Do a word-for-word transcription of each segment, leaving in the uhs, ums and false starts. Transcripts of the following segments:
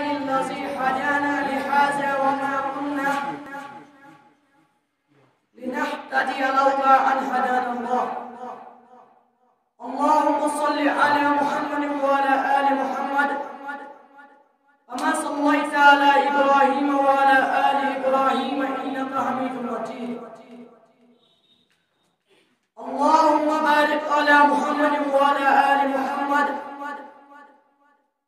الذي هدانا لهذا وما كنا لنهتدي لولا أن هدانا الله. اللهم صل على محمد وعلى آل محمد كما صليت على إبراهيم وعلى آل إبراهيم إنك حميد مجيد. اللهم بارك على محمد وعلى آل محمد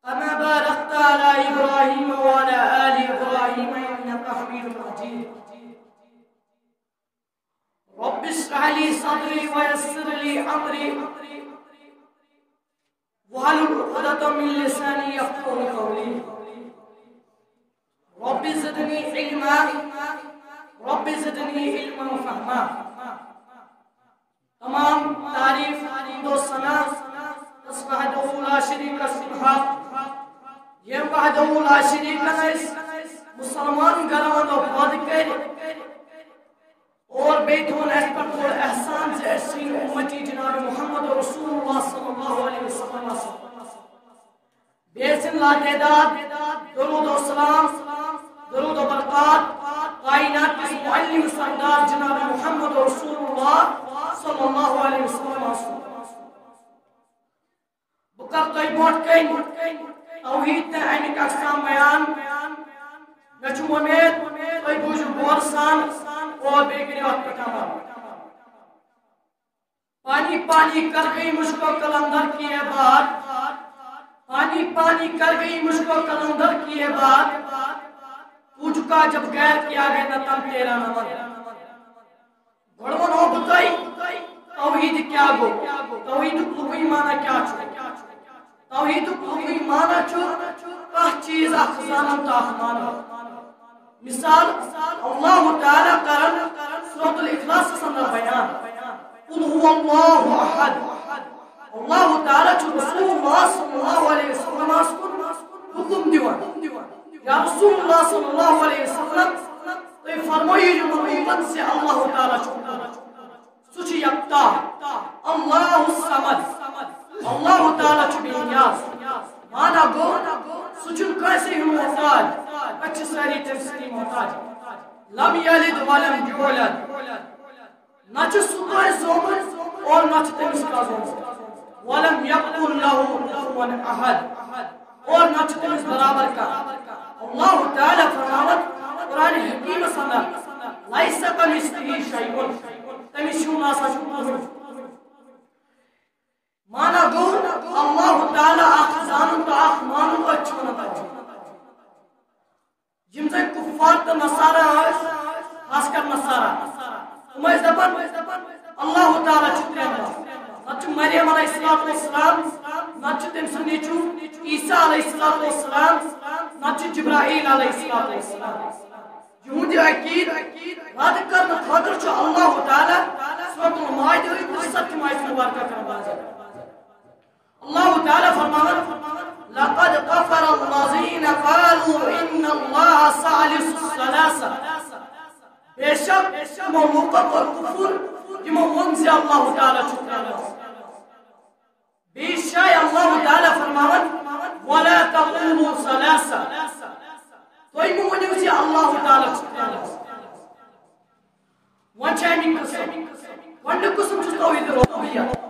كما باركت على إبراهيم وعلى آل إبراهيم إنك حميد مجيد. رب اشرح لي صدري ويسر لي أمري واحلل عقدة من لساني يفقهوا قولي. رب زدني علما، رب زدني علما وفهما. تمام تعریف، حمد و ثنا اس وحدہ لا شریک سُنٛد حق، یم وحدہ لا شریک اس مسلمان گران و پاد کر اور بیٚیہِ تھوٚون اَسہِ پٮ۪ٹھ بوٚڑ احسان زِ اَسہِ چھِ یہِ اُمتی جناب محمد رسول اللہ صلی اللہ علیہ وسلم۔ بیٚیہِ ٲسِن لاتعداد درود و سلام، درود و برکات کائنات کِس معلم سردار جناب محمد رسول اللہ صلی اللہ علیہ وسلم۔ بہٕ کرٕ تۄہہِ برونٛٹھ کنہِ توحید تہٕ امیُک اقسام بیان۔ مےٚ چھُ وۄمید تُہۍ بوٗزِو غور سان اور بیٚیہِ کٔرِو اتھ پٮ۪ٹھ عمل۔ پانی پانی کر گئی مجھ کو قلندر کی یہ بات، پانی پانی کر گئی مجھ کو قلندر کی یہ بات، پوچھ کا جب غیر کیا گیا نہ تن تیرا نمن۔ گۄڈٕ وَنہو بہٕ تۄہہِ توحید کیٛاہ گوٚو، توحیدُک لغوی معنی کیٛاہ چھُ۔ توحیدُک لغوی معنی چھُ کانٛہہ چیٖز اکھ زانُن تہٕ اکھ مانُن۔ مثال، اللہ تعالیٰ کرن سورۃ الاخلاص اندر بیان، قل هو اللہ احد۔ اللہ تعالیٰ چھُ رسول اللہ صلی اللہ علیہ وسلمس کُن حکم دِوان، یا رسول اللہ صلی اللہ علیہ وسلم، تُہۍ فرمٲیِو یِمن لوٗکن زِ اللہ تعالیٰ چھُ کُن۔ سُہ چھُ یکتا، اللہ الصمد، اللہ تعالیٰ چھُ بے نیاز۔ مانا گوٚو، سُہ چھُنہٕ کٲنٛسہِ ہُنٛد محتاج، أسۍ چھِ سٲری تٔمۍ سٕنٛدی محتاج۔ لم یلد ولم یولد، نہ چھُ سُہ کٲنٛسہِ زومُت اور نہ چھُ تٔمِس کانٛہہ زومُت۔ ولم یکن لہ کفوا احد، اور نہ چھُ تٔمِس برابر کانٛہہ۔ اللہ تعالیٰ فرماوان قرآن حکیمس اندر، لیس کمثلہ شیء، تٔمِس ہیوٗ نہ سا چھُ کٕہٕنۍ۔ مانا گوٚو، اللہ تعالیٰ اکھ زانُن تہٕ اکھ مانُن، أتھۍ چھِ وَنان توحید۔ یِم زَن کُفار تہٕ نصارا ٲسۍ، خاص کر نصارا، تِم ٲسۍ دَپان، اللہ تعالیٰ چھُ ترٛٮ۪ن دۄہَن۔ نَتہٕ چھُ مریم علیہ الصلوۃ والسلام، نَتہٕ چھُ تٔمۍ سُنٛد نیٚچوٗ عیسیٰ علیہ الصلوۃ والسلام، نَتہٕ چھُ جبرائیل علیہ الصلوۃ والسلام۔ یِہُنٛد یہِ عقیٖدٕ رد کرنہٕ خٲطرٕ چھُ اللہ تعالیٰ سورۃ المائدہ ہٕچ ترٛسَتھ تِم آیتہٕ مبارکہ کران نازل۔ اللہ تعالیٰ فرماوان، لقد کفر الذین قالوا ان اللہ ثالث ثلاثہ۔ بے شک یِمو لوٗکو کوٚر کُفُر، یِمو ووٚن زِ اللہ تعالیٰ چھُ ترٛٮ۪ن دۄہَن۔ بیٚیہِ جایہِ اللہ تعالیٰ فرماوان، ولا تقولوا ثلاثہ، تُہۍ مہٕ ؤنِو زِ اللہ تعالیٰ چھُ ترٛٮ۪ن دۄہَن۔ وۄنۍ چھِ اَمِکۍ قٕسم۔ گۄڈٕنیُک قٕسم چھُ توحید ربوبیت۔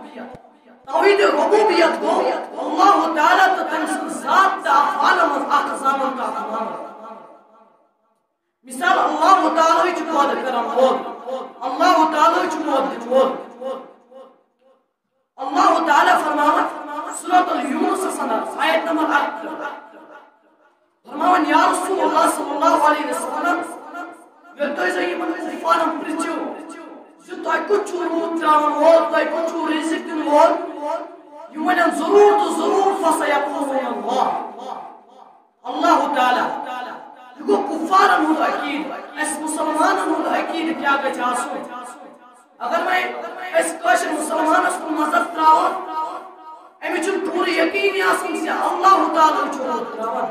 توحید ربوبیت گوٚو اللہ تعالیٰ تہٕ تٔمۍ سٕنٛز ذات تہٕ افعالن منٛز اکھ زانُن تہٕ اکھ مانُن۔ مثال، اللہ تعالیٰ چھُ پٲدٕ کرن وول، اللہ تعالیٰ چھُ موت دِنہٕ وول۔ اللہ تعالیٰ فرماوان سورۃ یونسس اندر، آیت نمبر اَکترٕہ، فرماوان، یا رسول اللہ صلی اللہ علیہ وسلم، ییٚلہِ تُہۍ زن یِمن کُفارن پرژھِو زِ تۄہہِ کُس چھُو روٗد ترٛاوَن وول، تۄہہِ کُس چھُو رزق دِنہٕ وول، یِم ونن، ضروٗر تہٕ ضروٗر، فسیقولون اللہ۔ اللہ تعالیٰ۔ یہِ گوٚو کُفارن ہُنٛد عقیٖدٕ۔ اَسہِ مُسلمانن ہُنٛد عقیٖدٕ کیٛاہ گژھِ آسُن؟ اگر وۄنۍ أسۍ کٲشِر مُسلمانس کُن نظر ترٛاوو، أمِس چھُنہٕ پوٗرٕ یقیٖنٕے آسان زِ اللہ تعالیٰ چھُ روٗد ترٛاوان۔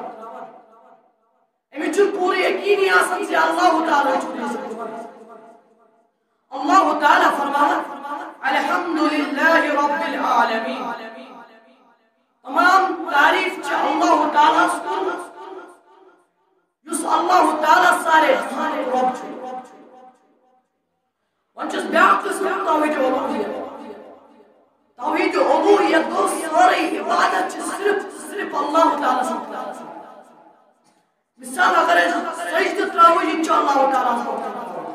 أمِس چھُنہٕ پوٗرٕ یقیٖنٕے آسان زِ اللہ تعالیٰ چھُ رزق دِوان۔ اللہ تعالیٰ فرماوان، الحمد للہ رب العالمین۔ تمام تعریف چھِ اللہ تعالیٰ ہس کُن، جہانُک رۄب چھُ۔ وۄنۍ چھُس بیٛاکھ قٕسم توحیٖد الوٗہیت۔ توحیٖد الوٗہیت گوٚو سٲرٕے عبادت چھِ صرف، صرف اللہ تعالیٰ سٕنٛز کران۔ مثال، اگر أسۍ سجدٕ ترٛاوو، یہِ تہِ چھُ اللہ تعالیٰ سٕنٛز کران۔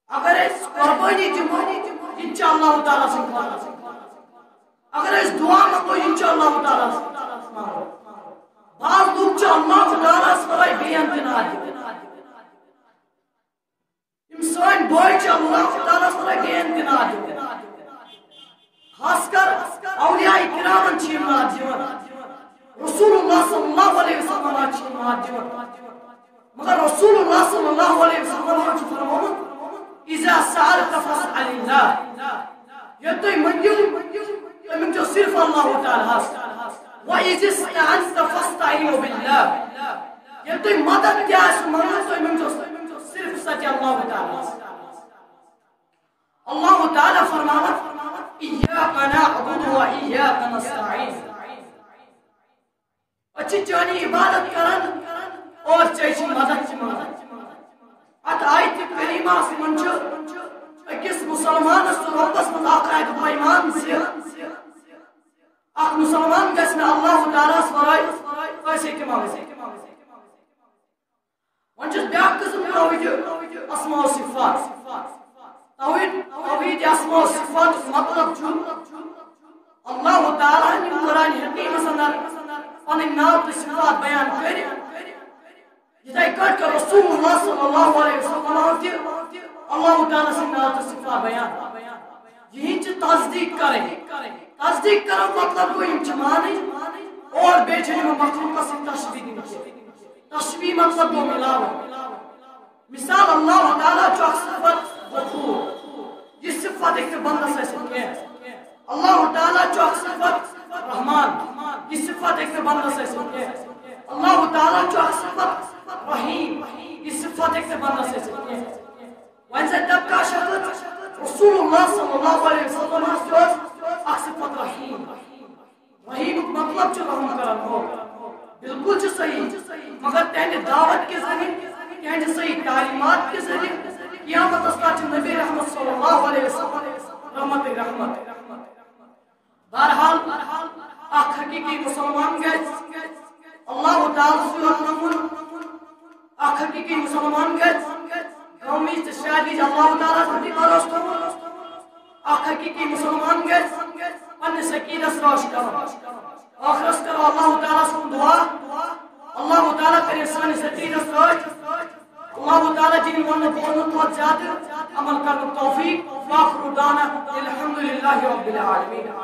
اگر أسۍ قۄربٲنی دِمو، یہِ تہِ چھُ اللہ تعالیٰ سٕنٛز کران۔ اگر أسۍ دُعا منٛگو، یہِ تہِ چھُ اللہ تعالیٰ سٕنٛز کران۔ بعض لُکھ چھِ اللہ تعالیٰ ہَس ورٲے بیٚین تہِ ناد دِوان۔ یِم سٲنۍ بٲے چھِ اللہ تعالیٰ ہَس ورٲے بیٚین تہِ ناد دِوان۔ خاص کر اولیاء کرامن چھِ یِم ناد دِوان۔ رسول اللہ صلی اللہ علیہ وسلم چھِ یِم ناد دِوان۔ مگر رسول اللہ صلی اللہ علیہ وسلم چھُ فرمومُت، "اذا سألت فاسأل اللہ"۔ ییٚلہِ تُہۍ مٔنگِو، تُہۍ مٔنگِو صرف اللہ تعالیٰ ہَس۔ "وإذا استعنت فاستعن باللہ"۔ ییٚلہِ تُہۍ مدد تہِ آسہِ منٛگُن، تُہۍ مٔنگِو صرف سچ اللہ تعالیٰ ہَس۔ اللہ تعالیٰ فرماوان، "ایاک نعبد و ایاک نستعین"۔ أسۍ چھِ چٲنی عبادت کران اور ژےٚ چھِ مدد تہِ منٛگان۔ اتھ آیتہِ کریمہس منٛز چھُ أکِس مسلمانس تہٕ رۄبس منٛز اکھ عہد پیمان زِ اکھ مسلمان گژھِ نہٕ اللہ تعالیٰ ہس ورٲے کٲنٛسے تہِ منٛگُن۔ وۄنۍ چھُس بیٛاکھ قٕسم توحیٖد اسماء و صفات۔ توحیٖد، توحیٖد اسماء و صفات مطلب چھُ اللہ تعالیٰ ہن یِم قرآن حکیمس اندر پنٕنۍ ناو تہٕ صفات بیان کٔرۍ، یِتھے کٲٹھۍ کٔر رسول اللہ صلی اللہ علیہ وسلم تہِ اللہ تعالیٰ سٕنٛدۍ ناو تہٕ صفات بیان۔ یِہِنٛد چھِ تصدیٖق کرٕنۍ۔ تصدیٖق کرُن مطلب گوٚو یِم چھِ مانٕنۍ اور بیٚیہِ چھِ یِم مخلوقس سۭتۍ تشبیہ دِنۍ کینٛہہ۔ تشبیہ مطلب گوٚو ملاوٹ۔ مثال، اللہ تعالیٰ چھُ اکھ صفت غفور۔ یہِ صفت ہیٚکہِ نہٕ بندس ٲسِتھ کینٛہہ۔ اللہ تعالیٰ چھُ اکھ صفت رحمان۔ یہِ صفت ہیٚکہِ نہٕ بندس ٲسِتھ کینٛہہ۔ اللہ تعالیٰ چھُ اکھ صفت رحیم۔ یہِ صفت ہیٚکہِ نہٕ بندس ٲسِتھ کینٛہہ۔ وۄنۍ زن دپہٕ کانٛہہ شخص، رسول اللہ صلی اللہ علیہ وسلم تہِ اوس اکھ صفت رحیم۔ رحیمُک مطلب چھُ رحم کرن وول۔ بالکل چھُ صحیح، مگر تہنٛدِ دعوت کہِ ذٔریعہٕ، تہنٛدِ صحیح تعلیمات کہِ ذٔریعہٕ، قیامتس تام چھُ نبی رحمت صلی اللہ علیہ وسلم رحمت رحمت۔ بہرحال، اکھ حقیقی مسلمان گژھِ اللہ تعالیٰ سُنٛد نمون، اکھ حقیقی مسلمان گژھِ گٲمٕژ تہٕ شادی اللہ تعالیٰ سُنٛد بھروسہٕ تھاوُن۔ اکھ حقیقی مسلمان گژھِ پننِس عقیدس رٲچھ کرُن۔ ٲخرس کرو اللہ تعالیٰ سُنٛد دعا، اللہ تعالیٰ کرِ سٲنِس عقیدس رٲچھ۔ اللہ تعالیٰ دِیِن وننہٕ بوزنہٕ کھۄتہٕ زیادٕ عمل کرنُک توفیق۔ وآخر دعوانا الحمد للہ رب العالمین۔